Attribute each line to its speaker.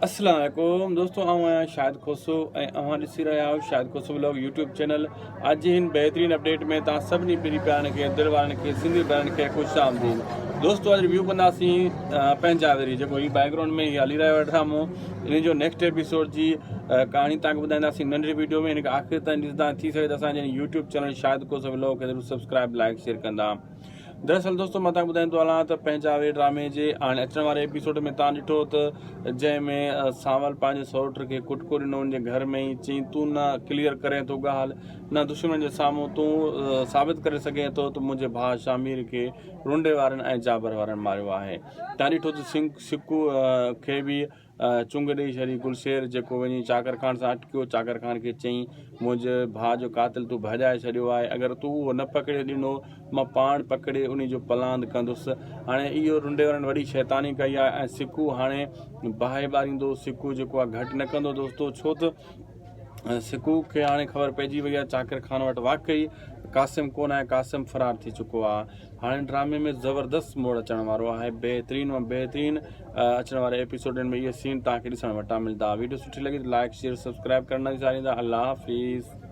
Speaker 1: السلام عليڪم دوستو آئون آهيان شاهد کوسو ۽ اوهان ڏسي رهيا آهيو Shahid Khoso vlog YouTube channel اڄ جي هن بهترين اپڊيٽ ۾ توهان سڀني پري پيارن کي دل وارن کي سنڌي ڀائرن کي خوش آمديد دوستو اڄ ريويو ڪنداسين پنهنجا وري جيڪو هي بيڪ گرائونڊ ۾ هي هلي رهيو آهي ڊرامو ان جو نيڪسٽ ايپيسوڊ جي ڪهاڻي توهان کي ٻڌائينداسين ننڍڙي ويڊيو ۾ هن کي آخر تائين ڏسندا ٿي سگهي ته اسان جي YouTube channel Shahid Khoso vlog کي ضرور سبسڪرائب لائڪ شيئر ڪندا دراصل دوستو مان توهان کي ٻڌائيندو هلان ته پنهنجا وي ڊرامي جي هاڻي اچڻ واري ايپيسوڊ ۾ توهان ڏٺو ته جنهن ۾ سانول پنهنجي سئوٽ کي ڪٽڪو ڏنو ان جي گهر ۾ ئي چيائين تون نه ڪليئر ڪرين ٿو ڳالهه نه دشمنن جي سامهون تون ثابت ڪري سگهين ٿو ته منهنجي ڀاء شامير کي رنڊي وارن ۽ جابر وارن ماريو آهي توهان ڏٺو ته سڪو کي به چنگ ڏيئي ڇڏي. گلشير جيڪو وڃي چاڪر خان سان اٽڪيو. چاڪر خان کي چيائين، منهنجي ڀاء جو قاتل تون ڀڄائي ڇڏيو آهي. اگر تو اهو نه پڪڙي ڏنو، مان پاڻ پڪڙي انهي جو پلاند ڪندس. هاڻي اهو رنڊي وارن وڏي شيطاني ڪئي آهي ۽ سڪو هاڻي باهه ٻاريندو. سڪو جيڪو آهي گهٽ نه ڪندو دوستو ڇو ته سڪو کي هاڻي خبر پئجي وئي آهي چاڪر خان وٽ واقعي قاسم ڪونه آهي قاسم فرار ٿي چڪو آهي هاڻي ڊرامي ۾ زبردست موڙ اچڻ وارو آهي بهترين مان بهترين اچڻ واري ايپيسوڊن ۾ اهي سين توهان کي ڏسڻ وٽان ملدا ويڊيو سٺي لڳي ته لائڪ شيئر سبسڪرائب ڪرڻ نه وساريندا الله حافظ.